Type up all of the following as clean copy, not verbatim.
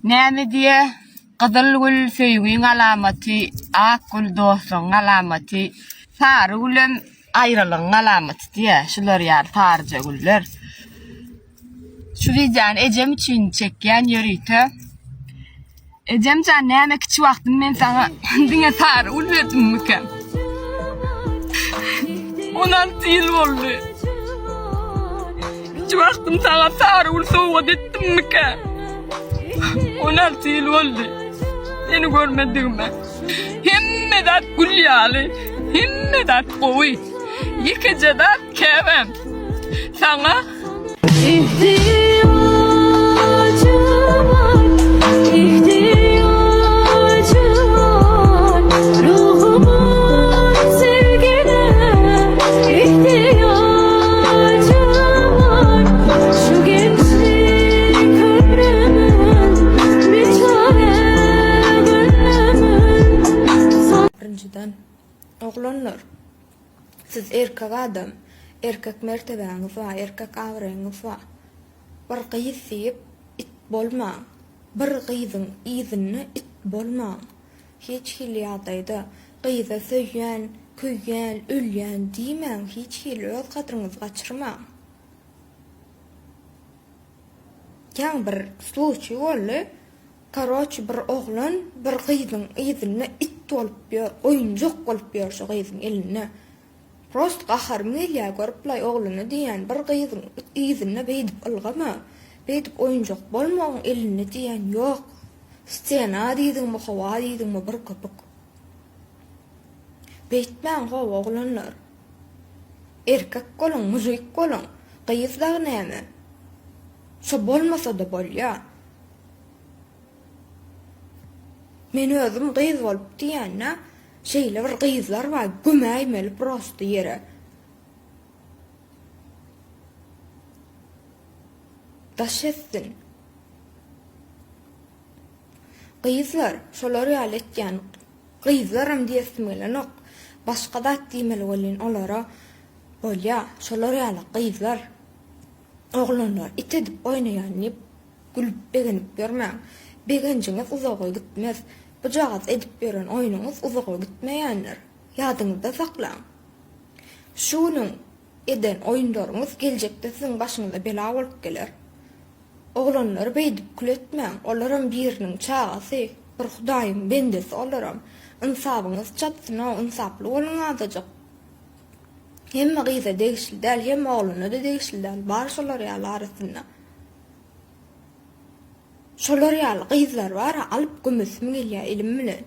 Näme diýe, gyzyl gül söýgiň alamaty, ak gül dostlugyň alamaty, sary gülem aýralygyň alamaty diýe, şular ýaly saryja güller. Şu wideony ejem üçin çekýän ýörite. Ejemjan näme kiçi wagtym men saňa diňe sary gül berdimmikä? 16 ýyl boldy. Kiçi wagtym saňa sary gül sowgat etdimmikä? 16 ýyl boldy. Seni görmedigime. Hemme zat gül ýaly. Hemme zat gowy. Ýekeje zat käbäm. Saňa Birinjiden, oglanlar, Siz erkek adam, erkek mertebäňiz bar, erkek abraýyňyz bar. Bir gyz diýip it bolmaň. Bir gyzyň yzynda it bolmaň. Hiç hili ýagdaýda gyza söýýän, köýýän, ölýän diýmäň, hiç hili öz gadryňyzy gaçyrmaň. Ýaňy bir sluçiý boldy. Karoçi bir oglan bir gyzyň yzynda it bolup ýör, oýunjak bolup ýör şo gyzyň elinde. Prost gaharym gelýär görüplaý oglana diýýän bir gyzyň yzynda beýdip ylgama, beýdip oýunjak bolma oň elinde diýýän ýok. Stena diýdiňmi howa diýdiňmi bir köpük. Beýtmäň how oglanlar. Erkek boluň, mužik boluň. Gyz dagy näme? Şo bolmasa-da bolýa. Men özüm gyz bolup diýende şeýle bir gyzlar bar gömäýmeli prosto ýere. Daş etsin. Gyzlar şolar ýaly etýän gyzlaram diýesim gelenok. Başga zat diýmeli welin olara bolýa şolar ýaly gyzlar oglanlar it edip oýnaýan diýip Gülüp begenip ýörmäň. Begenjiňiz uzaga gitmez. Bujagaz edip ýören oýnuňyz uzaga gitmeýändir. Ýadyňyzda saklaň. Şu günüň eden oýunlaryňyz geljekde siziň başyňyza bela bolup geler. Oglanlary beýdip kül etmäň, olaram biriniň çagasy, bir Hudaýyň bendesi olaram. Ynsabyňyz çatsyn-ow, ynsaply boluň azajyk. Hemme gyza degişli däl, hemme oglana-da degişli däl, bar şolar ýaly arasynda. Şolar ýaly gyzlar bara alyp gömesim gelýär elim bilen.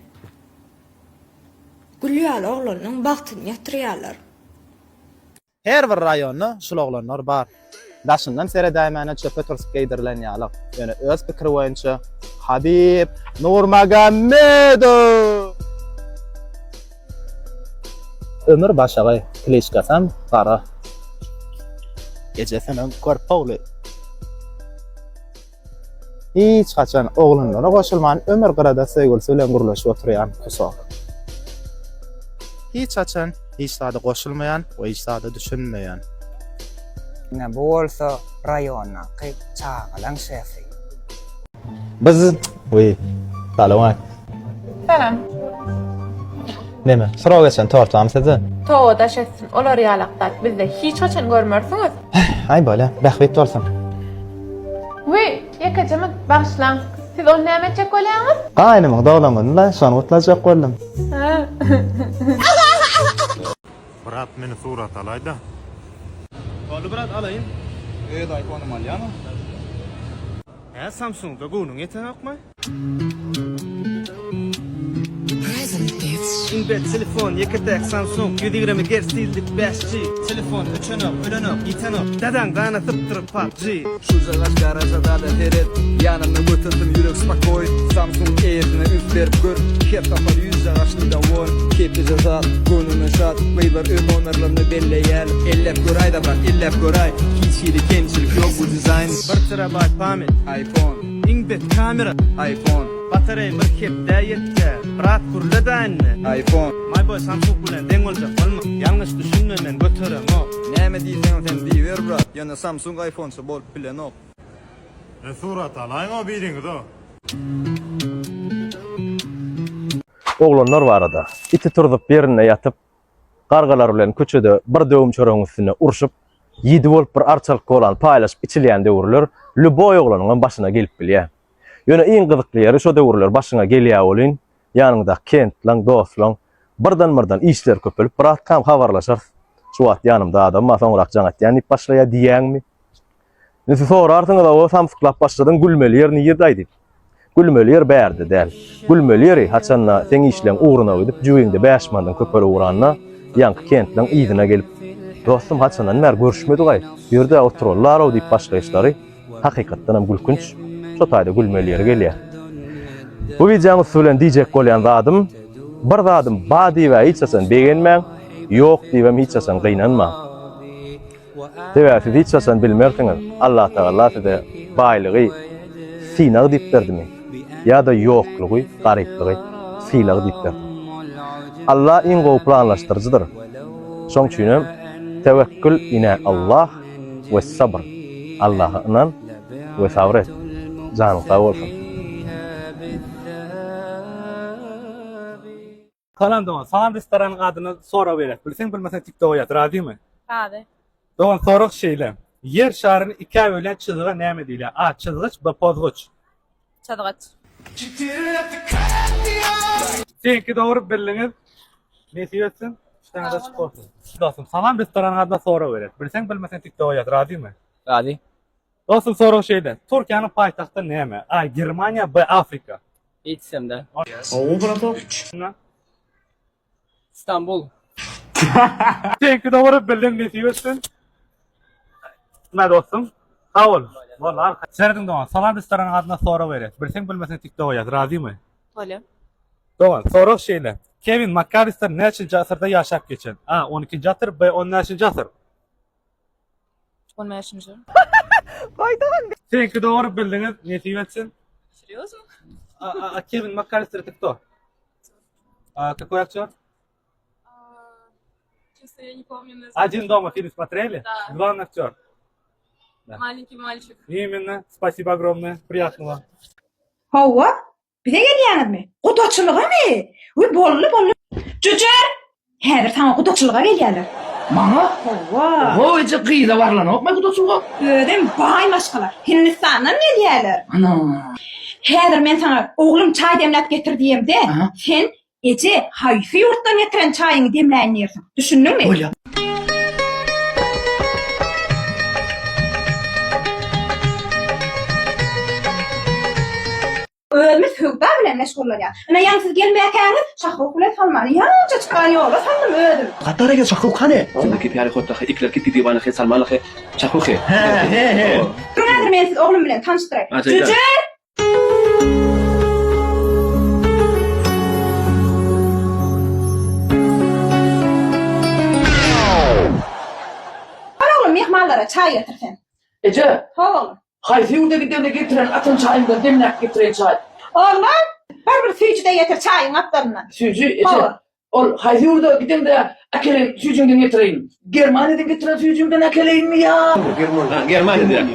Gül ýaly oglanyň bagtyny ýatyrýarlar. Her bir raýonda şul oglanlar bar. Daşyndan seredäýmäne çöpe türsük geýdirilen ýalyk. Ýöne öz pikiri boýunça Habib Nurmagomedow! Ömür başagaý, kliçkasam Gara. Ejesiniň körpe ogly. Hiç haçan oglanlara goşulman ömür gyrada söýgülisi bilen gürleşip oturýan kusok. Hiç haçan hiç zada goşulmaýan we hiç zada düşünmeýän. Ine bu bolsa raýondaky çagalaň şefi. Biz Wiý. Salam. Salam. Neme, sorag geçen tort barmy sizde? Toba daş etsin, olar ýalak zat bizde hiç haçan görmersiňiz. Aý bolýa, bähbit bolsun. Wiý, ýekeje minut, bagyşlaň. Siz ony näme etjek bolýaňyz? Gaýnymyň doglan güni-le, şony gutlajak boldum. Hä. Brat meni surata alaýda. Boldy brat alaýyn. Öz iPhone-ymy alýan. Hä Samsung-da göwnüň ýetenokmy? Iň bet telefon ýeke täk Samsung 120 gertz tizlik 5G Telefon öçenok ölenok ýitenok Dadaň dana sypdyryp PUBG. Şujagaz garaja-da seret, Ýanymda göterdim ýürek spakoý, Samsung eýesine üns berip gör, Her sapar ýüzjagaş nedowol. Keplije zat, göwnüne şat, Gyzlar öz nomerlerini belleýär. Elläp göräý-de brat, elläp göräý, Hiç hili kemçilik ýok bu dizaýn. Bir terabaýt pamyt. Iphone. Iň bet kamera. Iphone. Batareý bir hepdä ýetýä. Brat gürle-dä indi. Iphone. My boy Samsung bilen deň boljak bolma. Ýalňyş düşünme men göteremok. Näme diýseňem sen diýiber brat, ýöne Samsung iPhoneça bolup bilenok. E surat alaýyň o biriňiz o. Oglanlar barada, iti turzup ýerinde ýatyp, gargalar bilen köçede bir döwüm çöregiň üstünde urşup, ýedi bolup bir arçalyk kolany paýlaşyp içilýän döwürler lýuboý oglanyňam başyna gelip bilýär. Ýöne iň gyzykly ýeri şo döwürler başyňa gelýär welin, ýanyňdaky kentleň, dostlaň birden-birden işleri köpelip, Bratkam habarlaşarys, şu wagt ýanymda adam bar, soňrak jaň etýän diýip başlaýar diýýäňmi? Indi siz sorarsyňyz, Hawa, samsyklap başladyň, gülmeli ýer nirde-aý diýip. Gülmeli ýer bärde däl. Gülmeli ýeri, haçanda seň işleň ugruna gidip, jübiňde bäş mandyň köpeli ugranda, ýaňky kentleň yzyna gelip, Dostum, haçandan bäri görüşmedik-aý, ýör-dä oturaly-larow diýip başlaýyşlary hakykatdanam gülkünç. Şo taýda gülmeli ýeri gelýär. Bu wideoň üsti bilen diýjek bolýan zadym, bir zadym ba diýib-ä hiç haçan begenmäň, ýok diýibem hiç haçan gynanmaň. Sebäbi siz hiç haçan bilmersiňiz, Allatagala size baýlygy synag diýip berdimi ýa-da ýoklugy, garyplygy sylag diýip berdimi. Alla iň gowy planlaşdyryjydyr. Şoň üçinem Tewekkül ine Allah we sabr, Allaha ynan we sabyr et. Janyň sag bolsun. Salam dogan, salam restoranyň adyny sorag berýäs. Bilseň bilmeseň tiktoga ýaz. Razymy? Razy. Dogan sorag şeýle. Ýer şaryny ikä bölýän çyzyga näme diýilýär? A. Çyzgyç B. Pozguç. Çyzgyç. Seňki dogry bildiňiz. Nesip etsin. Işdäňiz açyk bolsun. Dostum, salam restoranyň adyna sorag berýäs. Bilseň bilmeseň tiktoga ýaz. Razymy? Razy. Dostum sorag şeýle. Türkiýäniň paýtagty näme? A. Germaniýa B. Afrika. Eýtsemde. Hawa bratok. Stambul. Seňki dogry bildiň nesip etsin. Mä dostum. Sag bol. Bol arka. Serediň dogan. Salam restoranyň adyna sorag berýäs. Bilseň bilmeseň tiktoga ýaz. Razymy? Bolýa. Dogan, sorag şeýle. Kewin Makalister näçinji asyrda ýaşap geçen? A. On ikinji asyr B. On bäşinji asyr. On bäşinji. Seňki dogry bildiňiz, nesip etsin. Serýozno? A, a, a Kevin McAllister это кто? А, какой актер? Честно, я не помню название. Один дома фильм смотрели? Да. Главный актер. Да. Маленький мальчик. Именно. Спасибо огромное. Приятного. Hawa, Bize gelýäňizmi? Gudaçylygamy? Wiý, boldy, boldy. Jüjer! Häzir saňa gudaçylyga gelýärler. Maňa? Hawa. Oho, eje, gyza barlanokmy gudaçylyga? Özem baý maşgala. Hindistandan gelýärler. Ana. Häzir men saňa, oglum, çaý demläp getir diýemde, sen Eje, haýsy ýurtdan getiren çaýyňy demläýin diýersiň. Düşündiňmi? Bolýa. Özümiz söwda bilen meşgullanýas. Ine, ýaňy siz gelmäkäňiz, Şahruh bilen Salmany ýaňyja çykan ýola saldym özüm. Gatara gel Şahruh hany? Zindagi pyýary hota he, ikler ki diwana he, Salman he, Şahruh he. He, he, he. Duruň häzir men sizi oglum bilen tanyşdyraýyn. Jüjü! Bar oglum, myhmanlara çaý getir sen. Eje! Hawa oglum. Haýsy ýurda gidende getiren atan çaýyňdan demläp getireýin çaý. Oglan, bar bir süýji-de getir çaýyň gapdalyndan. Süýji, eje, ol haýsy ýurda gideňde äkelen süýjiňden getireýin? Germaniýadan getiren süýjiňden äkeleýinmi ýa? Germaniýadan.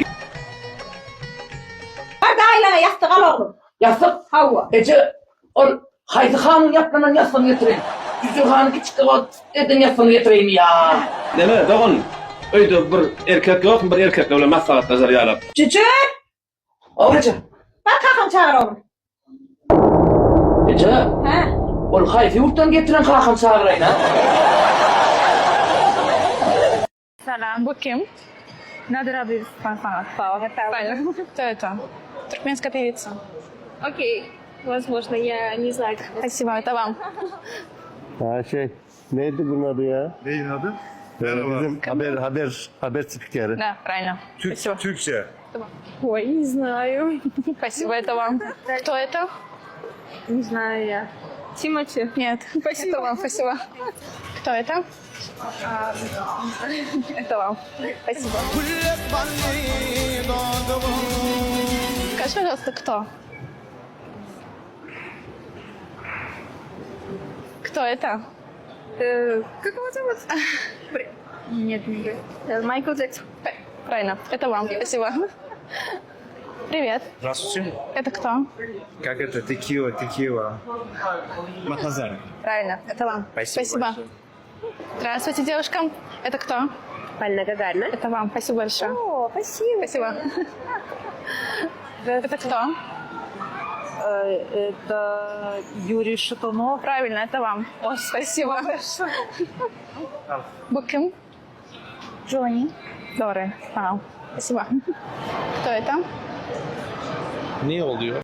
Bar daýylaňa ýassyk al oglum. Ýassyk? Hawa. Eje, Ol haýsy hanyň ýaplanan ýassygyny getireýin? Jüjje hanyň kiçijik wagt eden ýassygyny getireýinmi ýa? Neme, dogan, öýde bir erkek ýokmy, bir erkekler bilen maslahatlaşar ýalak? Jüjje! Haw, eje. Bar kakaňy çagyr oglum. Eje. Hä? Ol haýsy ýurtdan getiren kakamy çagyraýyn-a? Salam bu kim? Nadir Aziz Кто это? Туркменская певица. Окей, возможно, я не знаю. Спасибо, это вам. Ha şey neydi bunun adı ya? Neyin adı? Bizim haber haber haber spikeri. Да, правильно. Спасибо. Türkçe. Ой, не знаю. Спасибо, это вам. Кто это? Не знаю я. Тимати? Нет. Спасибо. Это вам, спасибо. Кто это? Это вам. Спасибо. Скажи, пожалуйста, кто? Кто это? Как его зовут? Нет, не Майкл Джексон. Правильно, это вам. Спасибо. Привет. Здравствуйте. Это кто? Как это? Текила, текила. Матназар. Правильно, это вам. Спасибо Спасибо. Здравствуйте, девушка. Это кто? Полина Гагарина. Это вам. Спасибо большое. О, спасибо. Спасибо. Это кто? Э, Это Юрий Шатунов. Правильно, это вам. О, спасибо. Bu kim? Джонни. Dogry. Tamam. Спасибо. Кто это? Ne oluyor?